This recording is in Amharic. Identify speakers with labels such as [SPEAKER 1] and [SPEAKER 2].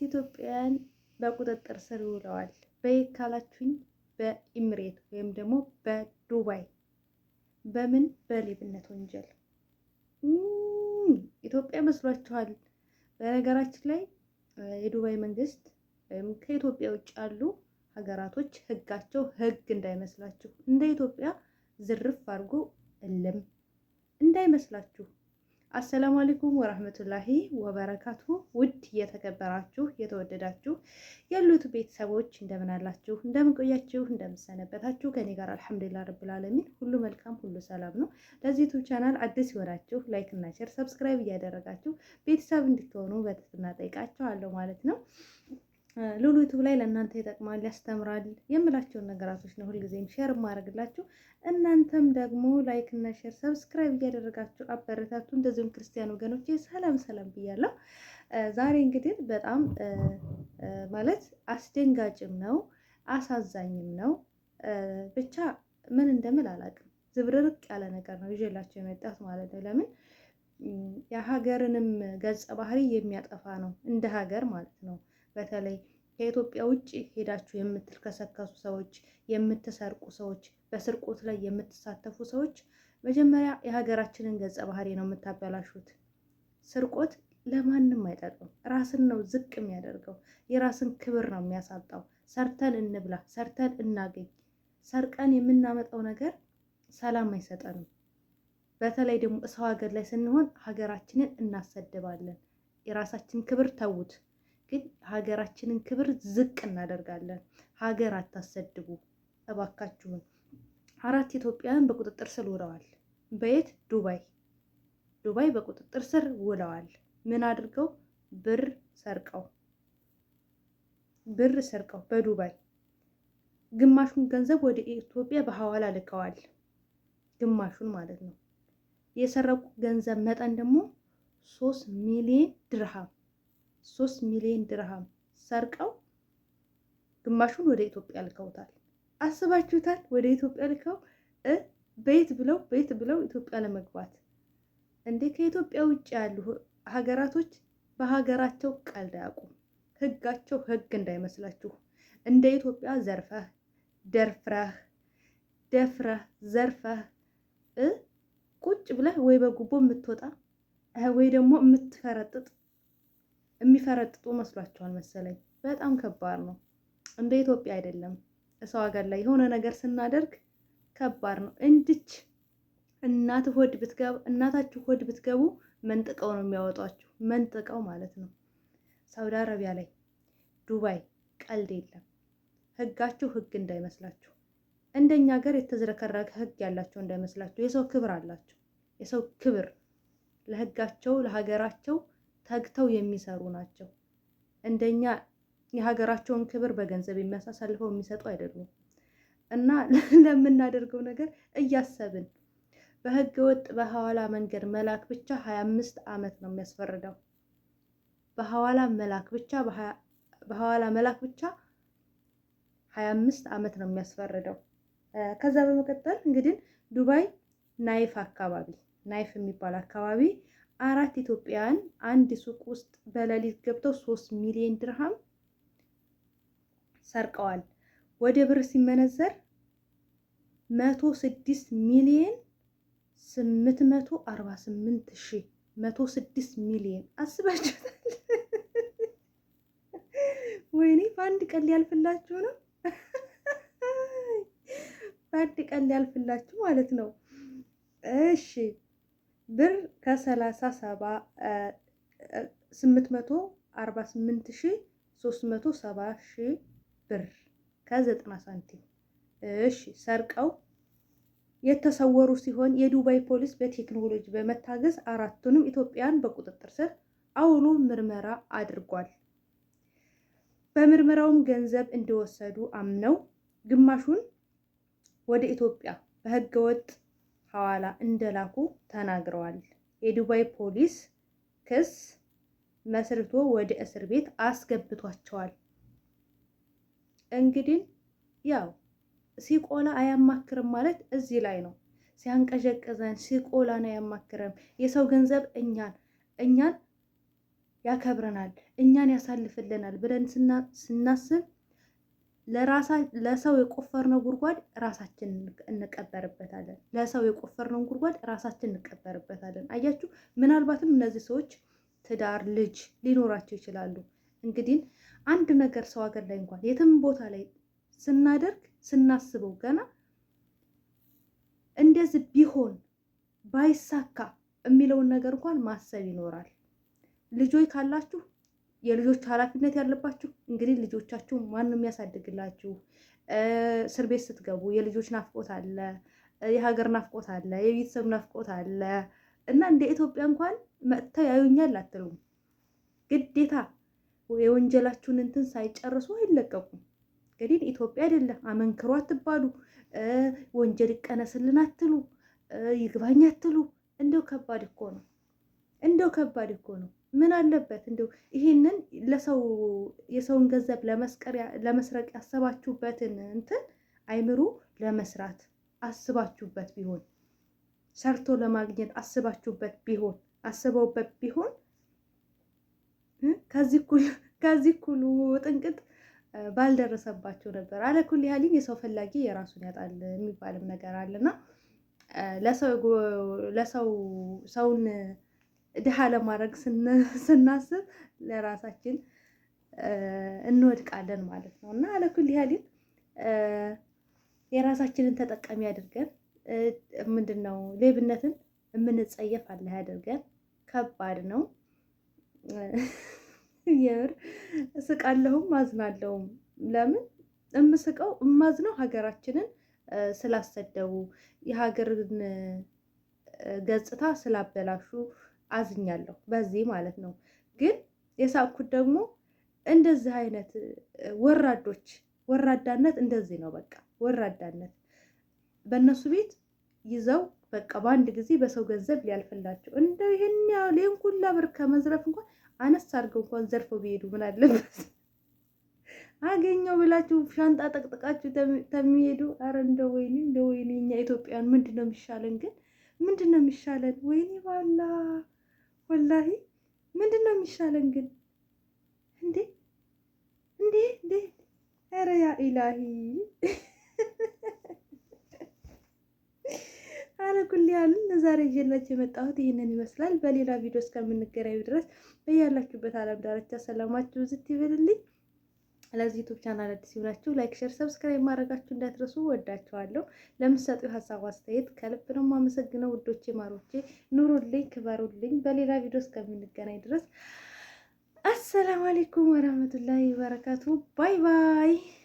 [SPEAKER 1] ኢትዮጵያውያን በቁጥጥር ስር ውለዋል። በየት ካላችሁኝ በኢሚሬት ወይም ደግሞ በዱባይ። በምን? በሌብነት ወንጀል። ኢትዮጵያ መስሏችኋል? በነገራችን ላይ የዱባይ መንግስት ወይም ከኢትዮጵያ ውጭ ያሉ ሀገራቶች ህጋቸው ህግ እንዳይመስላችሁ፣ እንደ ኢትዮጵያ ዝርፍ አድርጎ እልም እንዳይመስላችሁ። السلام عليكم ورحمة الله وبركاته። ውድ የተከበራችሁ የተወደዳችሁ ያሉት ቤተሰቦች እንደምን አላችሁ? እንደምን ቆያችሁ? እንደምን ሰነበታችሁ? ከኔ ጋር الحمد لله رب العالمين ሁሉ መልካም፣ ሁሉ ሰላም ነው። ለዚህ YouTube channel አዲስ የሆናችሁ like እና share፣ subscribe እያደረጋችሁ ቤተሰብ እንድትሆኑ በትህትና ጠይቃችኋለሁ ማለት ነው። ሉሉ YouTube ላይ ለእናንተ ይጠቅማል፣ ያስተምራል የምላቸውን ነገራቶች ነው ሁልጊዜም share ማድረግላችሁ። እናንተም ደግሞ like እና share subscribe እያደረጋችሁ አበረታቱ። እንደዚሁም ክርስቲያን ወገኖቼ ሰላም ሰላም ብያለሁ። ዛሬ እንግዲህ በጣም ማለት አስደንጋጭም ነው አሳዛኝም ነው። ብቻ ምን እንደምል አላውቅም። ዝብርርቅ ያለ ነገር ነው ይዤላቸው የመጣሁት ማለት ነው። ለምን የሀገርንም ገጸ ባህሪ የሚያጠፋ ነው እንደ ሀገር ማለት ነው። በተለይ ከኢትዮጵያ ውጭ ሄዳችሁ የምትልከሰከሱ ሰዎች፣ የምትሰርቁ ሰዎች፣ በስርቆት ላይ የምትሳተፉ ሰዎች መጀመሪያ የሀገራችንን ገጸ ባህሪ ነው የምታበላሹት። ስርቆት ለማንም አይጠቅምም። ራስን ነው ዝቅ የሚያደርገው። የራስን ክብር ነው የሚያሳጣው። ሰርተን እንብላ፣ ሰርተን እናገኝ። ሰርቀን የምናመጣው ነገር ሰላም አይሰጠንም። በተለይ ደግሞ ሰው ሀገር ላይ ስንሆን ሀገራችንን እናሰድባለን። የራሳችን ክብር ተዉት፣ ግን ሀገራችንን ክብር ዝቅ እናደርጋለን። ሀገር አታሰድቡ እባካችሁን። 4 ኢትዮጵያውያን በቁጥጥር ስር ውለዋል። በየት? ዱባይ። ዱባይ በቁጥጥር ስር ውለዋል። ምን አድርገው? ብር ሰርቀው፣ ብር ሰርቀው በዱባይ ግማሹን ገንዘብ ወደ ኢትዮጵያ በሐዋላ ልከዋል። ግማሹን ማለት ነው። የሰረቁ ገንዘብ መጠን ደግሞ 3 ሚሊዮን ድርሃም፣ 3 ሚሊዮን ድርሃም ሰርቀው ግማሹን ወደ ኢትዮጵያ ልከውታል። አስባችሁታል? ወደ ኢትዮጵያ ልከው ቤት ብለው ቤት ብለው ኢትዮጵያ ለመግባት እንዴ! ከኢትዮጵያ ውጭ ያሉ ሀገራቶች በሀገራቸው ቀልድ አያውቁም። ህጋቸው ህግ እንዳይመስላችሁ። እንደ ኢትዮጵያ ዘርፈህ ደፍረህ ደፍረህ ዘርፈህ ቁጭ ብለህ ወይ በጉቦ የምትወጣ ወይ ደግሞ የምትፈረጥጥ የሚፈረጥጡ መስሏቸዋል መሰለኝ። በጣም ከባድ ነው። እንደ ኢትዮጵያ አይደለም። ሰው ሀገር ላይ የሆነ ነገር ስናደርግ ከባድ ነው። እንድች እናት ሆድ ብትገቡ እናታችሁ ሆድ ብትገቡ መንጥቀው ነው የሚያወጧችሁ፣ መንጥቀው ማለት ነው። ሳውዲ አረቢያ ላይ ዱባይ ቀልድ የለም። ህጋችሁ ህግ እንዳይመስላችሁ። እንደኛ ሀገር የተዝረከረከ ህግ ያላቸው እንዳይመስላችሁ። የሰው ክብር አላቸው። የሰው ክብር ለህጋቸው ለሀገራቸው ተግተው የሚሰሩ ናቸው። እንደኛ የሀገራቸውን ክብር በገንዘብ የሚያሳልፈው የሚሰጡ አይደሉም። እና ለምናደርገው ነገር እያሰብን በህገ ወጥ በሐዋላ መንገድ መላክ ብቻ 25 ዓመት ነው የሚያስፈርደው። በሐዋላ መላክ ብቻ በሐዋላ መላክ ብቻ 25 ዓመት ነው የሚያስፈርደው። ከዛ በመቀጠል እንግዲህ ዱባይ ናይፍ አካባቢ፣ ናይፍ የሚባል አካባቢ 4 ኢትዮጵያውያን አንድ ሱቅ ውስጥ በሌሊት ገብተው 3 ሚሊዮን ድርሃም ሰርቀዋል። ወደ ብር ሲመነዘር 106 ሚሊዮን 848 ሺህ፣ 106 ሚሊዮን አስባችሁታል? ወይኔ በአንድ ቀን ሊያልፍላችሁ ነው። በአንድ ቀን ሊያልፍላችሁ ማለት ነው። እሺ ብር ከሰላሳ ሰባ 848 ሺህ 370 ሺህ ብር ከ90 ሳንቲም እሺ ሰርቀው የተሰወሩ ሲሆን የዱባይ ፖሊስ በቴክኖሎጂ በመታገዝ አራቱንም ኢትዮጵያን በቁጥጥር ስር አውሎ ምርመራ አድርጓል። በምርመራውም ገንዘብ እንደወሰዱ አምነው ግማሹን ወደ ኢትዮጵያ በህገወጥ ሐዋላ እንደላኩ ተናግረዋል። የዱባይ ፖሊስ ክስ መስርቶ ወደ እስር ቤት አስገብቷቸዋል። እንግዲህ ያው ሲቆላ አያማክርም ማለት እዚህ ላይ ነው። ሲያንቀዠቅዘን ሲቆላን አያማክርም። የሰው ገንዘብ እኛን እኛን ያከብረናል፣ እኛን ያሳልፍልናል ብለን ስናስብ ለሰው የቆፈርነው ጉድጓድ ራሳችን እንቀበርበታለን። ለሰው የቆፈርነው ጉድጓድ ራሳችን እንቀበርበታለን። አያችሁ፣ ምናልባትም እነዚህ ሰዎች ትዳር፣ ልጅ ሊኖራቸው ይችላሉ። እንግዲህ አንድ ነገር ሰው ሀገር ላይ እንኳን የትም ቦታ ላይ ስናደርግ ስናስበው ገና እንደዚህ ቢሆን ባይሳካ የሚለውን ነገር እንኳን ማሰብ ይኖራል። ልጆች ካላችሁ የልጆች ኃላፊነት ያለባችሁ እንግዲህ ልጆቻችሁ ማን ነው የሚያሳድግላችሁ? እስር ቤት ስትገቡ የልጆች ናፍቆት አለ፣ የሀገር ናፍቆት አለ፣ የቤተሰብ ናፍቆት አለ እና እንደ ኢትዮጵያ እንኳን መጥተው ያዩኛል አትሉም። ግዴታ የወንጀላችሁን እንትን ሳይጨርሱ አይለቀቁም። እንግዲህ ኢትዮጵያ አይደለም አመንክሮ አትባሉ፣ ወንጀል ይቀነስልን አትሉ፣ ይግባኝ አትሉ። እንደው ከባድ እኮ ነው። እንደው ከባድ እኮ ነው። ምን አለበት እንደው ይሄንን ለሰው የሰውን ገንዘብ ለመስረቅ ያሰባችሁበትን እንትን አይምሮ ለመስራት አስባችሁበት ቢሆን፣ ሰርቶ ለማግኘት አስባችሁበት ቢሆን፣ አስበውበት ቢሆን ከዚህ ኩሉ ጥንቅጥ ባልደረሰባቸው ነበር። አለኩል ያህሊን የሰው ፈላጊ የራሱን ያጣል የሚባልም ነገር አለና ለሰው ሰውን ድሃ ለማድረግ ስናስብ ለራሳችን እንወድቃለን ማለት ነው። እና አለኩል ያህሊን የራሳችንን ተጠቃሚ አድርገን ምንድን ነው ሌብነትን የምንጸየፍ አለ ያድርገን። ከባድ ነው የምር እስቃለሁም አዝናለሁም። ለምን እምስቀው እማዝነው ሀገራችንን ስላሰደቡ የሀገርን ገጽታ ስላበላሹ አዝኛለሁ፣ በዚህ ማለት ነው። ግን የሳቅኩት ደግሞ እንደዚህ አይነት ወራዶች፣ ወራዳነት እንደዚህ ነው። በቃ ወራዳነት በእነሱ ቤት ይዘው በቃ በአንድ ጊዜ በሰው ገንዘብ ሊያልፍላቸው እንደው ይሄን ያህል ይሄን ሁላ ብር ከመዝረፍ እንኳን አነስ አድርገው እንኳን ዘርፈው ቢሄዱ ምን አለበት? አገኘው ብላችሁ ሻንጣ ጠቅጥቃችሁ ተሚሄዱ። አረ እንደው ወይኔ፣ እንደው ወይኔ፣ እኛ ኢትዮጵያን ምንድን ነው የሚሻለን ግን? ምንድን ነው የሚሻለን? ወይኔ ባላ ወላሂ ምንድን ነው የሚሻለን ግን? እንዴ እንዴ እንዴ! ኧረ ያ ኢላሂ። አለኩል ያልን ዛሬ ይዤላችሁ የመጣሁት ይህንን ይመስላል። በሌላ ቪዲዮ እስከምንገናኝ ድረስ በያላችሁበት ዓለም ዳርቻ ሰላማችሁ ዝት ይበልልኝ። ለዚህ YouTube channel አዲስ ይሆናችሁ like፣ share፣ subscribe ማድረጋችሁ እንዳትረሱ። ወዳችኋለሁ። ለምትሰጡ ሀሳብ አስተያየት ከልብ ነው የማመሰግነው። ውዶቼ ማሮቼ፣ ኑሩልኝ፣ ክበሩልኝ። በሌላ ቪዲዮ እስከምንገናኝ ድረስ አሰላሙ አለይኩም ወራህመቱላሂ ወበረካቱ። Bye bye።